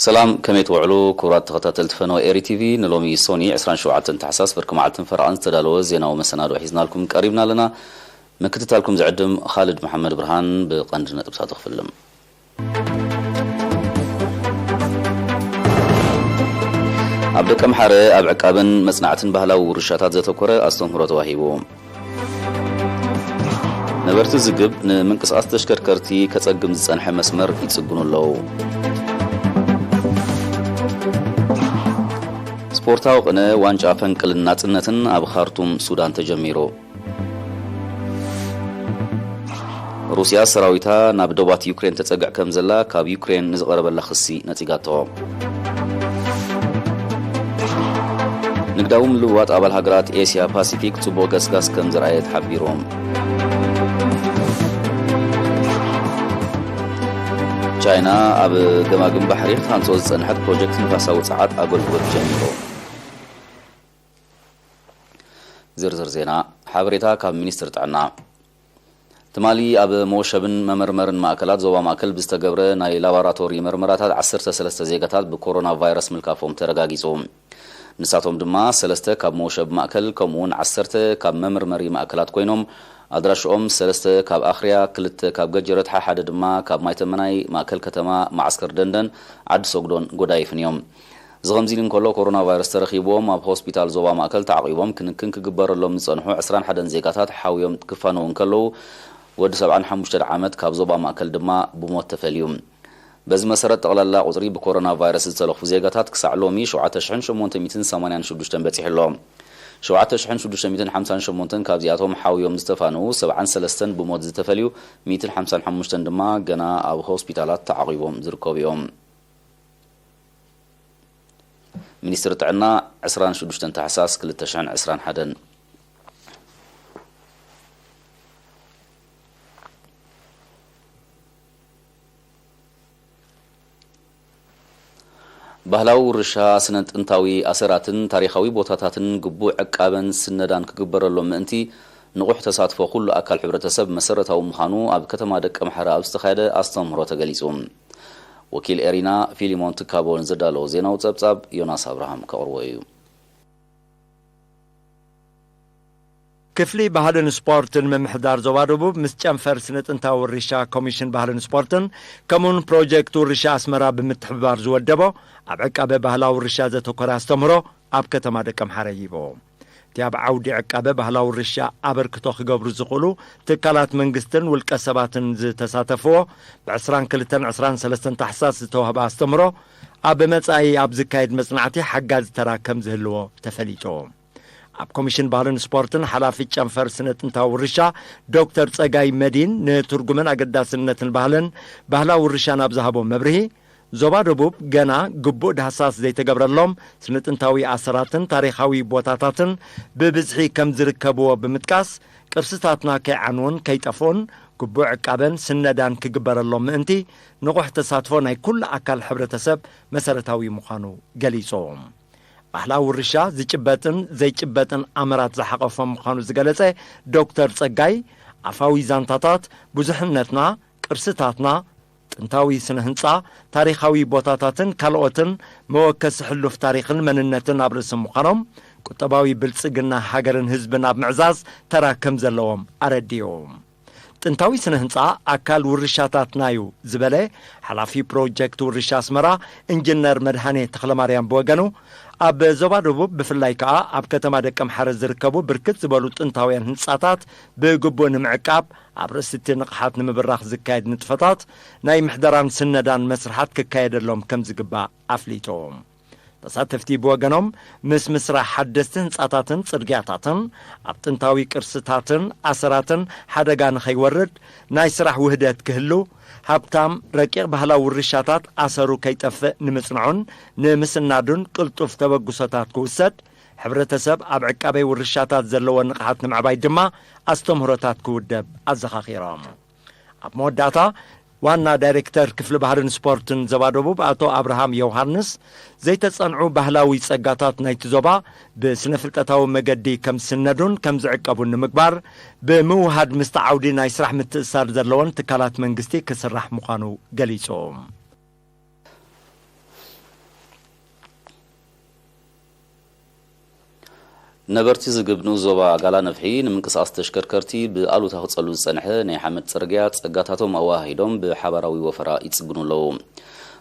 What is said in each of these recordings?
ሰላም፣ ከመይ ትውዕሉ ክቡራት ተኸታተልቲ ፈነወ ኤሪ ቲቪ? ንሎሚ ሶኒ ዕስራን ሸውዓተን ታሕሳስ ብርኪ መዓልትን ፈረቓን ዝተዳለወ ዜናዊ መሰናድኦ ሒዝናልኩም ቀሪብና ኣለና። ምክትታልኩም ዝዕድም ኻልድ መሓመድ ብርሃን። ብቐንዲ ነጥብታቱ ክፍልም። ኣብ ደቀምሓረ ኣብ ዕቃበን መጽናዕትን ባህላዊ ውርሻታት ዘተኮረ ኣስተምህሮ ተዋሂቡ። ነበርቲ ዝግብ ንምንቅስቓስ ተሽከርከርቲ ከጸግም ዝጸንሐ መስመር ይጽግኑ ኣለዉ። ስፖርታዊ ቅነ ዋንጫ ፈንቅልን ናጽነትን ኣብ ኻርቱም ሱዳን ተጀሚሩ። ሩስያ ሰራዊታ ናብ ዶባት ዩክሬን ተጸግዕ ከም ዘላ ካብ ዩክሬን ንዝቐረበላ ክሲ ነጺጋቶ። ንግዳዊ ምልውዋጥ ኣባል ሃገራት ኤስያ ፓሲፊክ ጽቡቕ ገስጋስ ከም ዘርኣየ ተሓቢሩ። ቻይና ኣብ ገማግም ባሕሪ ክትሃንጾ ዝጸንሐት ፕሮጀክት ንፋሳዊ ጸዓት ኣገልግሎት ጀሚሩ። ዝርዝር ዜና። ሓበሬታ ካብ ሚኒስትሪ ጥዕና። ትማሊ ኣብ መወሸብን መመርመርን ማእከላት ዞባ ማእከል ብዝተገብረ ናይ ላቦራቶሪ መርመራታት ዓሰርተ ሰለስተ ዜጋታት ብኮሮና ቫይረስ ምልካፎም ተረጋጊጹ። ንሳቶም ድማ ሰለስተ ካብ መወሸቢ ማእከል፣ ከምኡ'ውን ዓሰርተ ካብ መመርመሪ ማእከላት ኮይኖም፣ ኣድራሽኦም ሰለስተ ካብ ኣኽርያ፣ ክልተ ካብ ገጀረትሓ፣ ሓደ ድማ ካብ ማይተመናይ፣ ማእከል ከተማ፣ መዓስከር ደንደን፣ ዓዲ ሰጉዶን ጎዳይፍን እዮም። እዚ ከምዚ ኢሉ እንከሎ፣ ኮሮና ቫይረስ ተረኺብዎም ኣብ ሆስፒታል ዞባ ማእከል ተዓቒቦም ክንክን ክግበረሎም ዝጸንሑ ዕስራን ሓደን ዜጋታት ሓውዮም ክፋነዉ እንከለዉ፣ ወዲ ሰብዓን ሓሙሽተን ዓመት ካብ ዞባ ማእከል ድማ ብሞት ተፈልዩ። በዚ መሰረት፣ ጠቕላላ ቁጽሪ ብኮሮና ቫይረስ ዝተለኽፉ ዜጋታት ክሳዕ ሎሚ ሸውዓተ ሽሕን ሸሞንተ ሚእትን ሰማንያን ሽዱሽተን በጺሑ ኣሎ። ሸውዓተ ሽሕን ሽዱሽተ ሚእትን ሓምሳን ሸሞንተን ካብዚኣቶም ሓውዮም ዝተፋነዉ፣ ሰብዓን ሰለስተን ብሞት ዝተፈልዩ፣ ሚእትን ሓምሳን ሓሙሽተን ድማ ገና ኣብ ሆስፒታላት ተዓቒቦም ዝርከቡ እዮም። ሚኒስትሪ ጥዕና፣ ዕስራን ሽዱሽተን ታሕሳስ ክልተ ሽሕን ዕስራን ሓደን። ባህላዊ ውርሻ፣ ስነ ጥንታዊ ኣሰራትን ታሪኻዊ ቦታታትን ግቡእ ዕቃበን ስነዳን ክግበረሎም ምእንቲ፣ ንቑሕ ተሳትፎ ኩሉ ኣካል ሕብረተሰብ መሰረታዊ ምዃኑ ኣብ ከተማ ደቀምሓረ ኣብ ዝተኻየደ ኣስተምህሮ ተገሊጹ። ወኪል ኤሪና ፊሊሞን ትካቦ ንዘዳለዎ ዜናዊ ጸብጻብ ዮናስ ኣብርሃም ከቕርቦ እዩ። ክፍሊ ባህልን ስፖርትን ምምሕዳር ዞባ ደቡብ ምስ ጨንፈር ስነ ጥንታዊ ውርሻ ኮሚሽን ባህልን ስፖርትን ከምኡውን ፕሮጀክት ውርሻ ኣስመራ ብምትሕብባር ዝወደቦ ኣብ ዕቃበ ባህላዊ ውርሻ ዘተኮረ ኣስተምህሮ ኣብ ከተማ ደቀምሓረ ሂቦ። እቲ ኣብ ዓውዲ ዕቃበ ባህላዊ ውርሻ ኣበርክቶ ክገብሩ ዝኽእሉ ትካላት መንግስትን ውልቀ ሰባትን ዝተሳተፍዎ ብዕስራን ክልተን ዕስራን ሰለስተን ታሕሳስ ዝተዋህበ ኣስተምህሮ ኣብ መጻኢ ኣብ ዝካየድ መጽናዕቲ ሓጋዚ ተራ ከም ዝህልዎ ተፈሊጡ። ኣብ ኮሚሽን ባህልን ስፖርትን ሓላፊ ጨንፈር ስነ ጥንታዊ ውርሻ ዶክተር ጸጋይ መዲን ንትርጉምን ኣገዳስነትን ባህልን ባህላዊ ውርሻን ኣብ ዝሃቦ መብርሂ፣ ዞባ ደቡብ ገና ግቡእ ዳህሳስ ዘይተገብረሎም ስነ ጥንታዊ ኣሰራትን ታሪኻዊ ቦታታትን ብብዝሒ ከም ዝርከብዎ ብምጥቃስ፣ ቅርስታትና ከይዓንውን ከይጠፍኡን ግቡእ ዕቃበን ስነዳን ክግበረሎም ምእንቲ ንቑሕ ተሳትፎ ናይ ኩሉ ኣካል ሕብረተሰብ መሰረታዊ ምዃኑ ገሊጹ። ባህላዊ ውርሻ ዝጭበጥን ዘይጭበጥን ኣምራት ዝሓቐፈ ምዃኑ ዝገለጸ ዶክተር ጸጋይ፣ ኣፋዊ ዛንታታት፣ ብዙሕነትና፣ ቅርስታትና፣ ጥንታዊ ስነ ህንጻ፣ ታሪኻዊ ቦታታትን ካልኦትን መወከሲ ሕሉፍ ታሪኽን መንነትን ኣብ ርእሲ ምዃኖም፣ ቁጠባዊ ብልጽግና ሃገርን ህዝብን ኣብ ምዕዛዝ ተራ ከም ዘለዎም ኣረዲኡ። ጥንታዊ ስነ ህንጻ ኣካል ውርሻታትና እዩ ዝበለ ሓላፊ ፕሮጀክት ውርሻ ኣስመራ ኢንጂነር መድሃኔ ተኽለማርያም ብወገኑ፣ ኣብ ዞባ ደቡብ ብፍላይ ከኣ ኣብ ከተማ ደቀምሓረ ዝርከቡ ብርክት ዝበሉ ጥንታውያን ህንጻታት ብግቡእ ንምዕቃብ ኣብ ርእሲ እቲ ንቕሓት ንምብራኽ ዝካየድ ንጥፈታት ናይ ምሕደራን ስነዳን መስርሓት ክካየደሎም ከም ዝግባእ ኣፍሊጡ። ተሳተፍቲ ብወገኖም፣ ምስ ምስራሕ ሓደስቲ ህንጻታትን ጽርግያታትን ኣብ ጥንታዊ ቅርስታትን ኣሰራትን ሓደጋ ንኸይወርድ ናይ ስራሕ ውህደት ክህሉ፣ ሃብታም ረቂቕ ባህላዊ ውርሻታት ኣሰሩ ከይጠፍእ ንምጽንዑን ንምስናዱን ቅልጡፍ ተበግሶታት ክውሰድ፣ ሕብረተሰብ ኣብ ዕቃበይ ውርሻታት ዘለዎ ንቕሓት ንምዕባይ ድማ ኣስተምህሮታት ክውደብ ኣዘኻኺሮም። ኣብ መወዳእታ፣ ዋና ዳይሬክተር ክፍሊ ባህልን ስፖርትን ዞባ ደቡብ ኣቶ ኣብርሃም ዮሃንስ፣ ዘይተጸንዑ ባህላዊ ጸጋታት ናይቲ ዞባ ብስነ ፍልጠታዊ መገዲ ከም ዝስነዱን ከም ዝዕቀቡን ንምግባር፣ ብምውሃድ ምስቲ ዓውዲ ናይ ስራሕ ምትእስሳር ዘለወን ትካላት መንግስቲ ክስራሕ ምዃኑ ገሊጹ። ነበርቲ ዝግብ ንኡስ ዞባ ጋላ ነፍሒ ንምንቅስቓስ ተሽከርከርቲ ብኣሉታ ክጸሉ ዝጸንሐ ናይ ሓመድ ጽርግያ ጸጋታቶም ኣወሃሂዶም ብሓባራዊ ወፈራ ይጽግኑ ኣለዉ።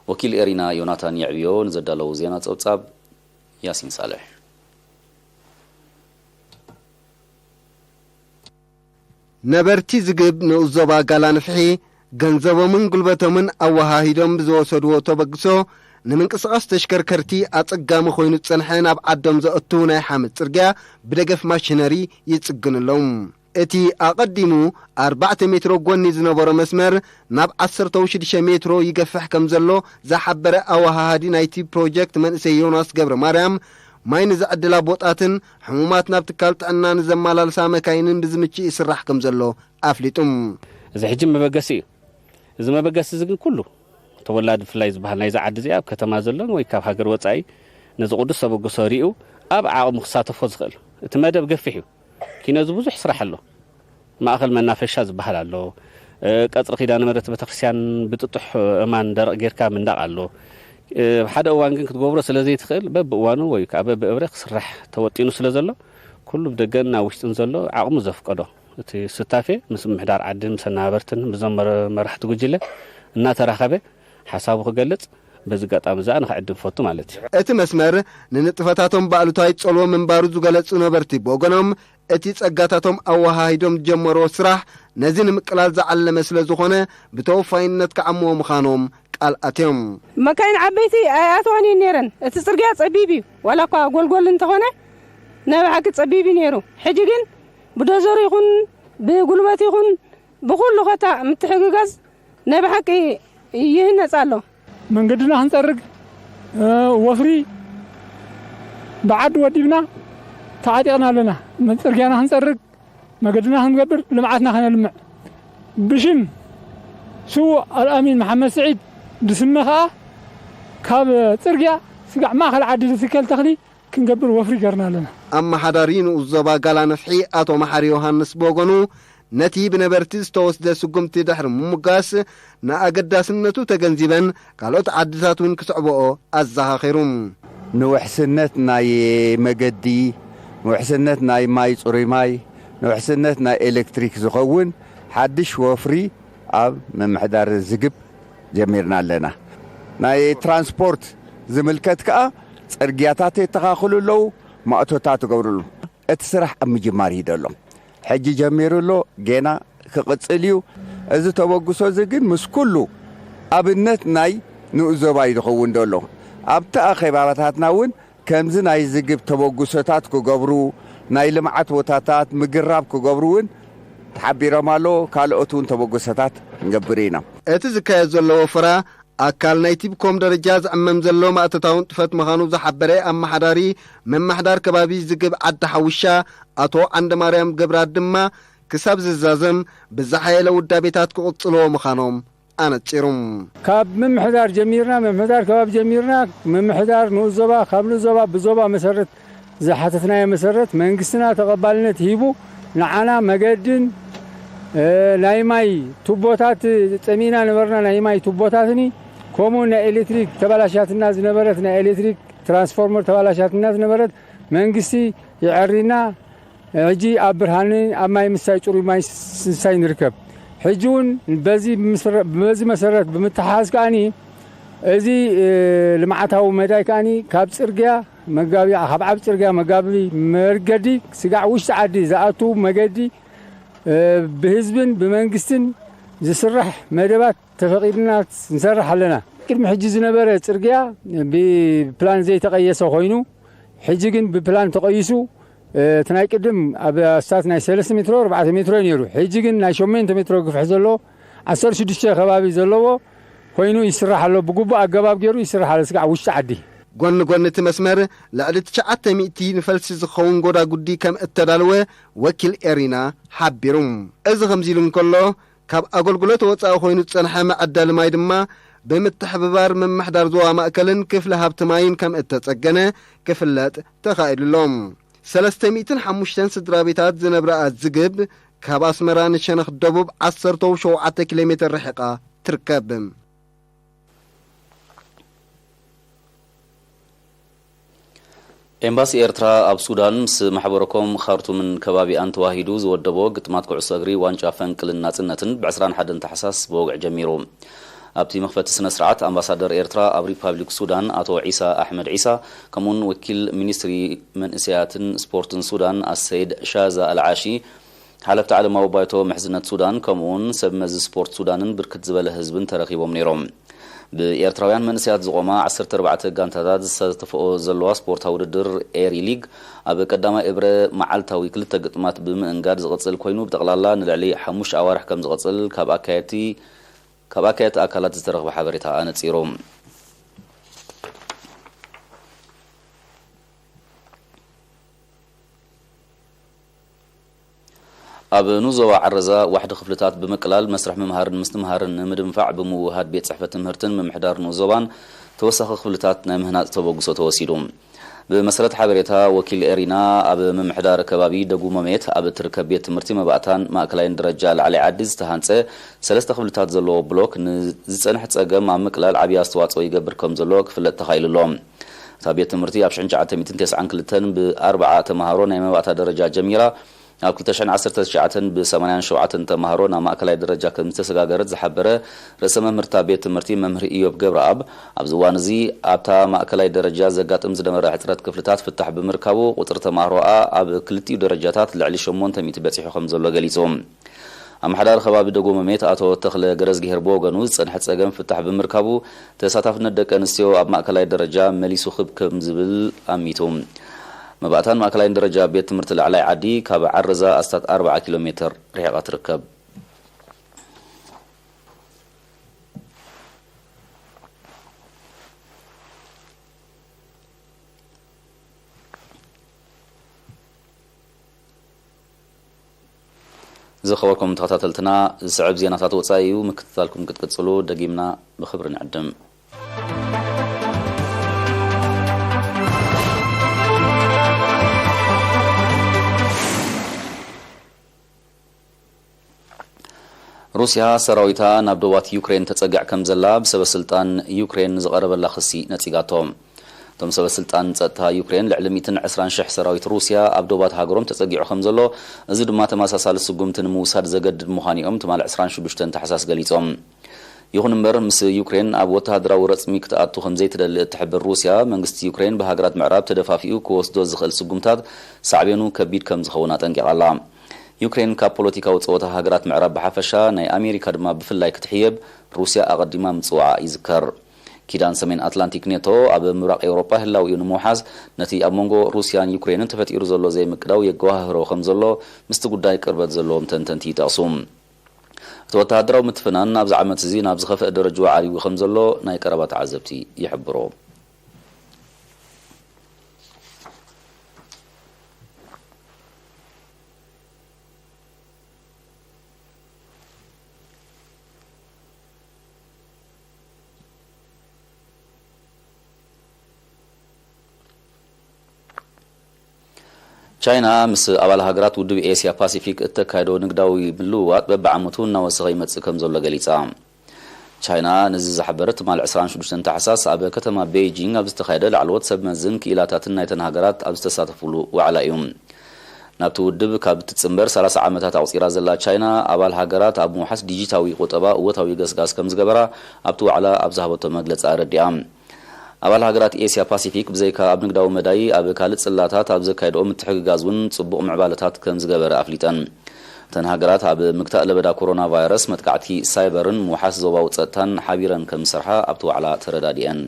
ወኪል ኤሪና ዮናታን የዕብዮ ንዘዳለዉ ዜና ጸብጻብ ያሲን ሳልሕ። ነበርቲ ዝግብ ንኡስ ዞባ ጋላ ነፍሒ ገንዘቦምን ጉልበቶምን ኣወሃሂዶም ብዝወሰድዎ ተበግሶ ንምንቅስቓስ ተሽከርከርቲ ኣጸጋሚ ኮይኑ ዝጸንሐ ናብ ዓዶም ዘእቱ ናይ ሓመድ ጽርግያ ብደገፍ ማሽነሪ ይጽግኑ ኣለዉ። እቲ ኣቐዲሙ ኣርባዕተ ሜትሮ ጎኒ ዝነበሮ መስመር ናብ ዓሰርተ ሽዱሽተ ሜትሮ ይገፍሕ ከም ዘሎ ዝሓበረ ኣወሃሃዲ ናይቲ ፕሮጀክት መንእሰይ ዮናስ ገብረ ማርያም፣ ማይ ንዝዕድላ ቦጣትን ሕሙማት ናብ ትካል ጥዕና ንዘመላልሳ መካይንን ብዝምችእ ይስራሕ ከም ዘሎ ኣፍሊጡ። እዚ ሕጂ መበገሲ እዩ። እዚ መበገሲ እዚ ግን ኩሉ ተወላዲ ብፍላይ ዝበሃል ናይዛ ዓዲ እዚኣ ኣብ ከተማ ዘሎን ወይ ካብ ሃገር ወጻኢ ነዚ ቅዱስ ተበግሶ ሪኡ ኣብ ዓቕሙ ክሳተፎ ዝኽእል እቲ መደብ ገፊሕ እዩ። ኪኖ እዚ ብዙሕ ስራሕ ኣሎ። ማእኸል መናፈሻ ዝበሃል ኣሎ። ቀጽሪ ኪዳነ ምሕረት ቤተክርስትያን ብጥጡሕ እማን ደረቕ ጌርካ ምንዳቕ ኣሎ። ሓደ እዋን ግን ክትገብሮ ስለ ዘይትኽእል በብእዋኑ ወይ ከዓ በብእብረ ክስራሕ ተወጢኑ ስለ ዘሎ ኩሉ ብደገን ኣብ ውሽጥን ዘሎ ዓቕሙ ዘፍቀዶ እቲ ስታፌ ምስ ምምሕዳር ዓድን ምስ ኣነባበርትን ብዞም መራሕቲ ጉጅለ እናተራኸበ ሓሳቡ ክገልጽ በዚ ኣጋጣሚ እዚኣ ንኽዕድም ፈቱ ማለት እዩ። እቲ መስመር ንንጥፈታቶም ብኣሉታዊ ጸልዎ ምንባሩ ዝገለጹ ነበርቲ ብወገኖም እቲ ጸጋታቶም ኣወሃሂዶም ዝጀመርዎ ስራሕ ነዚ ንምቅላል ዝዓለመ ስለ ዝኾነ ብተወፋይነት ክዓምዎ ምዃኖም ቃል ኣትዮም። መካይን ዓበይቲ ኣይኣትዋን እየን ነይረን። እቲ ጽርግያ ጸቢብ እዩ። ዋላ እኳ ጎልጎል እንተኾነ ናይ ብሓቂ ጸቢብ እዩ ነይሩ። ሕጂ ግን ብዶዘር ይኹን ብጉልበት ይኹን ብኹሉ ኸታ ምትሕግጋዝ ናይ ብሓቂ ይህነጽ ኣሎ። መንገድና ክንጸርግ ወፍሪ ብዓዲ ወዲብና ተዓጢቕና ኣለና። ጽርግያና ክንጸርግ መገድና ክንገብር ልምዓትና ከነልምዕ ብሽም ስዉእ ኣልኣሚን መሓመድ ስዒድ ብስመ ኸኣ ካብ ጽርግያ ስጋዕ ማእኸል ዓዲ ዝትከል ተኽሊ ክንገብር ወፍሪ ገርና ኣለና። ኣመሓዳሪ ንኡስ ዞባ ጋላ ነፍሒ ኣቶ መሓሪ ዮሃንስ ብወገኑ ነቲ ብነበርቲ ዝተወስደ ስጉምቲ ድሕሪ ምሙጋስ ንኣገዳስነቱ ተገንዚበን ካልኦት ዓድታት እውን ክስዕብኦ ኣዘኻኺሩ። ንውሕስነት ናይ መገዲ፣ ንውሕስነት ናይ ማይ፣ ጽሩይ ማይ፣ ንውሕስነት ናይ ኤሌክትሪክ ዝኸውን ሓድሽ ወፍሪ ኣብ ምምሕዳር ዝግብ ጀሚርና ኣለና። ናይ ትራንስፖርት ዝምልከት ከኣ ጽርግያታት የተኻኽሉ ኣለዉ፣ ማእቶታት ትገብርሉ። እቲ ስራሕ ኣብ ምጅማር እዩ ዘሎ። ሕጂ ጀሚሩ ኣሎ፣ ጌና ክቕጽል እዩ። እዚ ተበግሶ እዚ ግን ምስ ኩሉ ኣብነት ናይ ንኡስ ዞባ እዩ ዝኸውን ዘሎ። ኣብቲ ኣኼባታትና እውን ከምዚ ናይ ዝግብ ተበግሶታት ክገብሩ፣ ናይ ልምዓት ቦታታት ምግራብ ክገብሩ እውን ተሓቢሮም ኣለዉ። ካልኦት እውን ተበግሶታት ክንገብር ኢና። እቲ ዝካየድ ዘሎ ወፈራ ኣካል ናይቲ ብኮም ደረጃ ዝዕመም ዘሎ ማእቶታዊ ንጥፈት ምዃኑ ዝሓበረ ኣመሓዳሪ ምምሕዳር ከባቢ ዝግብ ዓዲ ሓውሻ ኣቶ ዓንደማርያም ገብረኣብ ድማ ክሳብ ዝዛዘም ብዝሓየለ ውዳቤታት ክቕጽልዎ ምዃኖም ኣነጺሩ። ካብ ምምሕዳር ጀሚርና ምምሕዳር ከባቢ ጀሚርና ምምሕዳር ንኡስ ዞባ ካብ ንኡስ ዞባ ብዞባ መሰረት ዝሓተትናዮ መሰረት መንግስትና ተቐባልነት ሂቡ ንዓና መገድን ናይ ማይ ቱቦታት ጸሚእና ነበርና ናይ ማይ ቱቦታትኒ ከምኡ ናይ ኤሌክትሪክ ተባላሻትና ዝነበረት ናይ ኤሌክትሪክ ትራንስፎርመር ተባላሻትና ዝነበረት መንግስቲ ይዐሪና ሕጂ ኣብ ብርሃን ኣብ ማይ ምሳይ ጽሩይ ማይ ስሳይ ንርከብ ሕጂ እውን በዚ መሰረት ብምትሓዝ ከኣኒ እዚ ልምዓታዊ መዳይ ከኣኒ ካብ ጽርግያ መጋቢ ካብ ዓብ ጽርግያ መጋቢ መርገዲ ስጋዕ ውሽጢ ዓዲ ዝኣቱ መገዲ ብህዝብን ብመንግስትን ዝስራሕ መደባት ተፈቒድና ንሰርሕ ኣለና። ቅድሚ ሕጂ ዝነበረ ጽርግያ ብፕላን ዘይተቐየሰ ኮይኑ ሕጂ ግን ብፕላን ተቐይሱ እቲ ናይ ቅድም ኣብ ኣስታት ናይ ሰለስተ ሜትሮ ኣርባዕተ ሜትሮ እዩ ነይሩ። ሕጂ ግን ናይ ሸሞንተ ሜትሮ ግፍሒ ዘለዎ ዓሰርተ ሽዱሽተ ከባቢ ዘለዎ ኮይኑ ይስራሕ ኣሎ። ብግቡእ ኣገባብ ገይሩ ይስራሕ ኣሎ። ስጋዕ ውሽጢ ዓዲ ጎኒ ጎኒ እቲ መስመር ልዕሊ ትሽዓተ ሚእቲ ንፈልሲ ዝኸውን ጎዳጉዲ ከም እተዳለወ ወኪል ኤሪና ሓቢሩ። እዚ ከምዚ ኢሉ እንከሎ፣ ካብ ኣገልግሎት ወጻኢ ኮይኑ ዝጸንሐ መዐደሊ ማይ ድማ ብምትሕብባር ምምሕዳር ዞባ ማእከልን ክፍሊ ሃብቲ ማይን ከም እተጸገነ ክፍለጥ ተኻኢሉ ኣሎ። ሰለስተ ሚእትን ሓሙሽተን ስድራ ቤታት ዝነብረኣ ዝግብ ካብ ኣስመራ ንሸነኽ ደቡብ ዓሰርተ ሸውዓተ ኪሎ ሜትር ርሒቓ ትርከብ። ኤምባሲ ኤርትራ ኣብ ሱዳን ምስ ማሕበረኮም ካርቱምን ከባቢኣን ተዋሂዱ ዝወደቦ ግጥማት ኩዕሶ እግሪ ዋንጫ ፈንቅልን ናጽነትን ብ ዕስራን ሓደን ታሕሳስ ብወግዒ ጀሚሩ። ኣብቲ መኽፈቲ ስነ ስርዓት ኣምባሳደር ኤርትራ ኣብ ሪፓብሊክ ሱዳን ኣቶ ዒሳ ኣሕመድ ዒሳ፣ ከምኡውን ወኪል ሚኒስትሪ መንእሰያትን ስፖርትን ሱዳን ኣሰይድ ሻዛ ኣልዓሺ፣ ሓለፍቲ ዓለማዊ ባይቶ ምሕዝነት ሱዳን ከምኡውን ሰብ መዚ ስፖርት ሱዳንን ብርክት ዝበለ ህዝብን ተረኺቦም ነይሮም። ብኤርትራውያን መንእሰያት ዝቖማ ዓሰርተ ኣርባዕተ ጋንታታት ዝሳተፍኦ ዘለዋ ስፖርታዊ ውድድር ኤሪ ሊግ ኣብ ቀዳማይ እብረ መዓልታዊ ክልተ ግጥማት ብምእንጋድ ዝቕጽል ኮይኑ ብጠቕላላ ንልዕሊ ሓሙሽተ ኣዋርሕ ከም ዝቕጽል ካብ ኣካየድቲ ካብ ኣካየድቲ ኣካላት ዝተረኽበ ሓበሬታ ኣነጺሩ። ኣብ ንኡስ ዞባ ዓረዛ ዋሕዲ ክፍልታት ብምቅላል መስርሕ ምምሃርን ምስትምሃርን ንምድንፋዕ ብምውህሃድ ቤት ጽሕፈት ትምህርትን ምምሕዳር ንኡስ ዞባን ተወሳኺ ክፍልታት ናይ ምህናጽ ተበግሶ ተወሲዱ። ብመሰረት ሓበሬታ ወኪል ኤሪና፣ ኣብ ምምሕዳር ከባቢ ደጉ መሜት ኣብ እትርከብ ቤት ትምህርቲ መባእታን ማእከላይን ደረጃ ላዕላይ ዓዲ ዝተሃንጸ ሰለስተ ክፍልታት ዘለዎ ብሎክ ንዝጸንሐ ጸገም ኣብ ምቅላል ዓብዪ ኣስተዋጽኦ ይገብር ከም ዘሎ ክፍለጥ ተኻኢሉ ኣሎ። እታ ቤት ትምህርቲ ኣብ ሽሕን ትሽዓተ ሚእትን ተስዓን ክልተን ብኣርብዓ ተምሃሮ ናይ መባእታ ደረጃ ጀሚራ፣ ኣብ ክልተ ሽሕን ዓሰርተ ትሽዓተን ብሰማንያን ሸውዓተን ተምሃሮ ናብ ማእከላይ ደረጃ ከም ዝተሰጋገረት ዝሓበረ ርእሰ መምህርታ ቤት ትምህርቲ መምህር ኢዮብ ገብረኣብ፣ ኣብዚ እዋን እዚ ኣብታ ማእከላይ ደረጃ ዘጋጥም ዝነበረ ሕጽረት ክፍልታት ፍታሕ ብምርካቡ፣ ቁጽሪ ተምሃሮኣ ኣብ ክልቲኡ ደረጃታት ልዕሊ ሸሞንተ ሚእቲ በጺሑ ከም ዘሎ ገሊጹ። ኣመሓዳሪ ከባቢ ደጎ መሜት ኣቶ ተኽለ ገረዝግሄር ብወገኑ፣ ዝጸንሐ ጸገም ፍታሕ ብምርካቡ፣ ተሳታፍነት ደቂ ኣንስትዮ ኣብ ማእከላይ ደረጃ መሊሱ ክብ ከም ዝብል ኣሚቱ። መባእታን ማእከላይን ደረጃ ቤት ትምህርቲ ላዕላይ ዓዲ ካብ ዓረዛ ኣስታት ኣርብዓ ኪሎ ሜትር ርሒቓ ትርከብ። ዝኸበርኩም ተኸታተልትና፣ ዝስዕብ ዜናታት ወጻኢ እዩ። ምክትታልኩም ክትቅጽሉ ደጊምና ብኽብሪ ንዕድም። ሩስያ ሰራዊታ ናብ ዶባት ዩክሬን ተጸግዕ ከም ዘላ ብሰበ ስልጣን ዩክሬን ዝቐረበላ ክሲ ነጺጋቶ። እቶም ሰበ ስልጣን ጸጥታ ዩክሬን፣ ልዕሊ ሚእትን ዕስራን ሽሕ ሰራዊት ሩስያ ኣብ ዶባት ሃገሮም ተጸጊዑ ከም ዘሎ፣ እዚ ድማ ተመሳሳሊ ስጉምቲ ንምውሳድ ዘገድድ ምዃኑ እዮም ትማሊ ዕስራን ሽዱሽተን ታሕሳስ ገሊጾም። ይኹን እምበር፣ ምስ ዩክሬን ኣብ ወተሃደራዊ ረጽሚ ክትኣቱ ከም ዘይትደሊ እትሕብር ሩስያ፣ መንግስቲ ዩክሬን ብሃገራት ምዕራብ ተደፋፊኡ ክወስዶ ዝኽእል ስጉምታት ሳዕቤኑ ከቢድ ከም ዝኸውን ኣጠንቂቓ ኣላ። ዩክሬን ካብ ፖለቲካዊ ጸወታ ሃገራት ምዕራብ ብሓፈሻ፣ ናይ ኣሜሪካ ድማ ብፍላይ ክትሕየብ ሩስያ ኣቐዲማ ምጽዋዓ ይዝከር። ኪዳን ሰሜን ኣትላንቲክ ኔቶ ኣብ ምብራቕ ኤውሮጳ ህላዊኡ ንምውሓስ፣ ነቲ ኣብ መንጎ ሩስያን ዩክሬንን ተፈጢሩ ዘሎ ዘይምቅዳው የገዋህሮ ከም ዘሎ ምስቲ ጉዳይ ቅርበት ዘለዎም ተንተንቲ ይጠቕሱ። እቲ ወተሃደራዊ ምትፍናን ኣብዚ ዓመት እዚ ናብ ዝኸፍአ ደረጃ ዓሪጉ ከም ዘሎ ናይ ቀረባ ተዓዘብቲ ይሕብሩ። ቻይና ምስ ኣባል ሃገራት ውድብ ኤስያ ፓሲፊክ እተካየዶ ንግዳዊ ምልውዋጥ በብዓመቱ እናወሰኸ ይመጽእ ከም ዘሎ ገሊጻ። ቻይና ነዚ ዝሓበረት ትማል ዕስራን ሽዱሽተን ታሕሳስ ኣብ ከተማ ቤይጂንግ ኣብ ዝተኻየደ ላዕለዎት ሰብ መዝን ክኢላታትን ናይተን ሃገራት ኣብ ዝተሳተፉሉ ዋዕላ እዩ። ናብቲ ውድብ ካብ እትጽንበር ሰላሳ ዓመታት ኣቑጺራ ዘላ ቻይና፣ ኣባል ሃገራት ኣብ ምውሓስ ዲጂታዊ ቁጠባ እወታዊ ገስጋስ ከም ዝገበራ ኣብቲ ዋዕላ ኣብ ዝሃበቶ መግለጺ ኣረዲኣ። ኣባል ሃገራት ኤስያ ፓሲፊክ ብዘይካ ኣብ ንግዳዊ መዳይ ኣብ ካልእ ጽላታት ኣብ ዘካየድኦ ምትሕግጋዝ እውን ጽቡቕ ምዕባለታት ከም ዝገበረ ኣፍሊጠን። እተን ሃገራት ኣብ ምግታእ ለበዳ ኮሮና ቫይረስ፣ መጥቃዕቲ ሳይበርን ምውሓስ ዞባዊ ጸጥታን ሓቢረን ከም ዝሰርሓ ኣብቲ ዋዕላ ተረዳዲአን።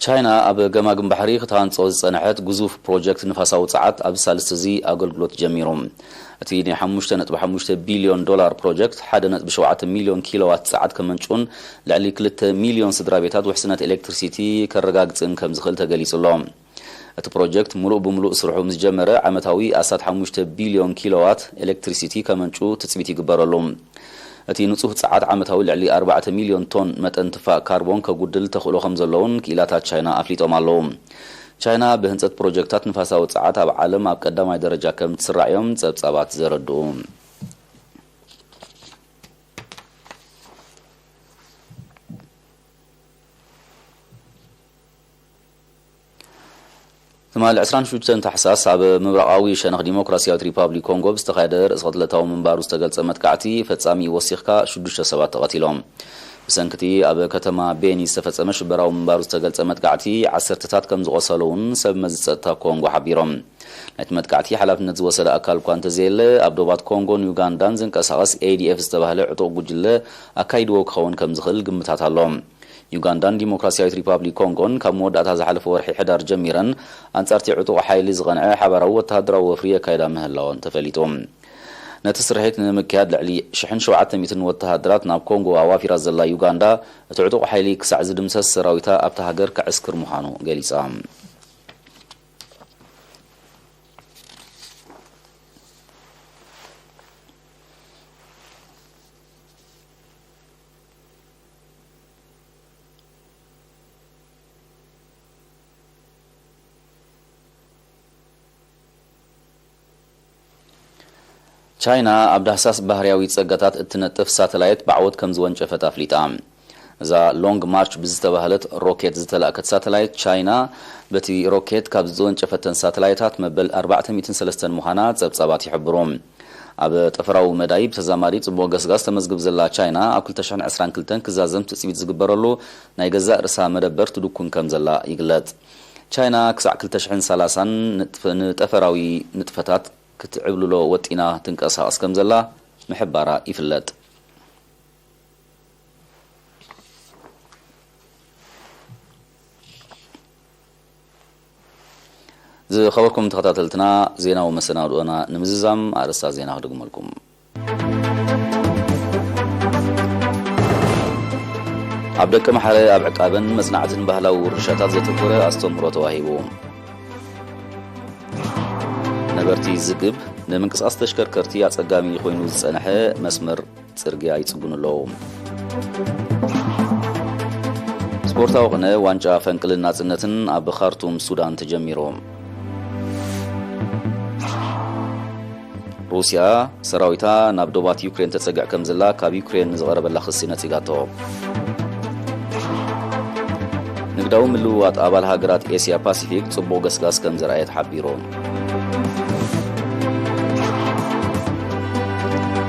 ቻይና ኣብ ገማግም ባሕሪ ክትሃንጾ ዝጸንሐት ግዙፍ ፕሮጀክት ንፋሳዊ ጸዓት ኣብዚ ሳልስቲ እዚ ኣገልግሎት ጀሚሩ። እቲ ናይ ሓሙሽተ ነጥቢ ሓሙሽተ ቢልዮን ዶላር ፕሮጀክት ሓደ ነጥቢ ሸውዓተ ሚልዮን ኪሎዋት ጸዓት ከመንጭውን ልዕሊ ክልተ ሚልዮን ስድራ ቤታት ውሕስነት ኤሌክትሪሲቲ ከረጋግጽን ከም ዝኽእል ተገሊጹ ኣሎ። እቲ ፕሮጀክት ምሉእ ብምሉእ ስርሑ ምስ ጀመረ፣ ዓመታዊ ኣስታት ሓሙሽተ ቢልዮን ኪሎዋት ኤሌክትሪሲቲ ከመንጩ ትጽቢት ይግበረሉ። እቲ ንጹህ ጸዓት ዓመታዊ ልዕሊ ኣርባዕተ ሚልዮን ቶን መጠን ትፋእ ካርቦን ከጉድል ተኽእሎ ከም ዘለውን ክኢላታት ቻይና ኣፍሊጦም ኣለዉ። ቻይና ብህንጸት ፕሮጀክታት ንፋሳዊ ጸዓት ኣብ ዓለም ኣብ ቀዳማይ ደረጃ ከም ትስራዕ እዮም ጸብጻባት ዘረድኡ። ትማሊ ዕስራን ሽዱሽተን ታሕሳስ ኣብ ምብራቓዊ ሸነኽ ዲሞክራሲያዊት ሪፓብሊክ ኮንጎ ብዝተኻየደ ርእሰ ቅትለታዊ ምንባሩ ዝተገልጸ መጥቃዕቲ፣ ፈጻሚ ወሲኽካ ሽዱሽተ ሰባት ተቐቲሎም። ብሰንክቲ ኣብ ከተማ ቤኒ ዝተፈጸመ ሽበራዊ ምንባሩ ዝተገልጸ መጥቃዕቲ፣ ዓሰርተታት ከም ዝቖሰሉ እውን ሰብ መዚ ጸጥታ ኮንጎ ሓቢሮም። ናይቲ መጥቃዕቲ ሓላፍነት ዝወሰደ ኣካል እኳ እንተዘየለ፣ ኣብ ዶባት ኮንጎን ዩጋንዳን ዝንቀሳቐስ ኤ ዲ ኤፍ ዝተባህለ ዕጡቕ ጉጅለ ኣካይድዎ ክኸውን ከም ዝኽእል ግምታት ኣሎ። ዩጋንዳን ዲሞክራሲያዊት ሪፓብሊክ ኮንጎን ካብ መወዳእታ ዝሓለፈ ወርሒ ሕዳር ጀሚረን ኣንጻርቲ ዕጡቕ ሓይሊ ዝቐንዐ ሓባራዊ ወተሃደራዊ ወፍሪ የካይዳ ምህላወን ተፈሊጡ። ነቲ ስርሒት ንምክያድ ልዕሊ ሽሕን ሸውዓተ ሚእትን ወተሃደራት ናብ ኮንጎ ኣዋፊራ ዘላ ዩጋንዳ፣ እቲ ዕጡቕ ሓይሊ ክሳዕ ዝድምሰስ ሰራዊታ ኣብታ ሃገር ከዕስክር ምዃኑ ገሊጻ። ቻይና ኣብ ዳህሳስ ባህርያዊ ጸጋታት እትነጥፍ ሳተላይት ብዓወት ከም ዝወንጨፈት ኣፍሊጣ። እዛ ሎንግ ማርች ብዝተባህለት ሮኬት ዝተላእከት ሳተላይት ቻይና፣ በቲ ሮኬት ካብ ዝወንጨፈተን ሳተላይታት መበል ኣርባዕተ ሚእትን ሰለስተን ምዃና ጸብጻባት ይሕብሩ። ኣብ ጠፈራዊ መዳይ ብተዛማዲ ጽቡቕ ገስጋስ ተመዝግብ ዘላ ቻይና፣ ኣብ ክልተ ሽሕን ዕስራን ክልተን ክዛዘም ትጽቢት ዝግበረሉ ናይ ገዛእ ርእሳ መደበር ትድኩን ከም ዘላ ይግለጽ። ቻይና ክሳዕ ክልተ ሽሕን ሰላሳን ንጥፍ-፣ ንጠፈራዊ ንጥፈታት ክትዕብልሎ ወጢና ትንቀሳቐስ ከም ዘላ ምሕባራ ይፍለጥ። ዝኸበርኩም ተኸታተልትና፣ ዜናዊ መሰናድኦና ንምዝዛም ኣርእስታት ዜና ክድግመልኩም። ኣብ ደቂ መሓረ ኣብ ዕቃበን መጽናዕትን ባህላዊ ውርሻታት ዘተኮረ ኣስተምህሮ ተዋሂቡ። ነበርቲ ዝግብ ንምንቅስቓስ ተሽከርከርቲ ኣጸጋሚ ኮይኑ ዝጸንሐ መስመር ጽርግያ ይጽግኑ ኣለዉ። ስፖርታዊ ቅነ ዋንጫ ፈንቅልን ናጽነትን ኣብ ካርቱም ሱዳን ተጀሚሩ። ሩስያ ሰራዊታ ናብ ዶባት ዩክሬን ተጸግዕ ከም ዘላ ካብ ዩክሬን ንዝቐረበላ ክሲ ነጺጋቶ። ንግዳዊ ምልውዋጥ ኣባል ሃገራት ኤስያ ፓሲፊክ ጽቡቕ ገስጋስ ከም ዘርኣየ ተሓቢሩ።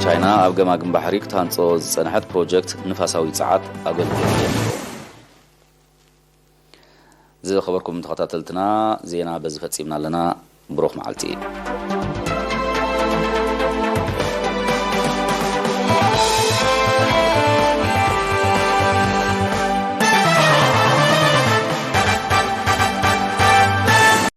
ቻይና ኣብ ገማግም ባሕሪ ክትሃንጾ ዝጸንሐት ፕሮጀክት ንፋሳዊ ጸዓት ኣገልግሎት ጀሚሩ። ዝኸበርኩም ተኸታተልትና፣ ዜና በዚ ፈጺምና ኣለና። ብሩኽ መዓልቲ።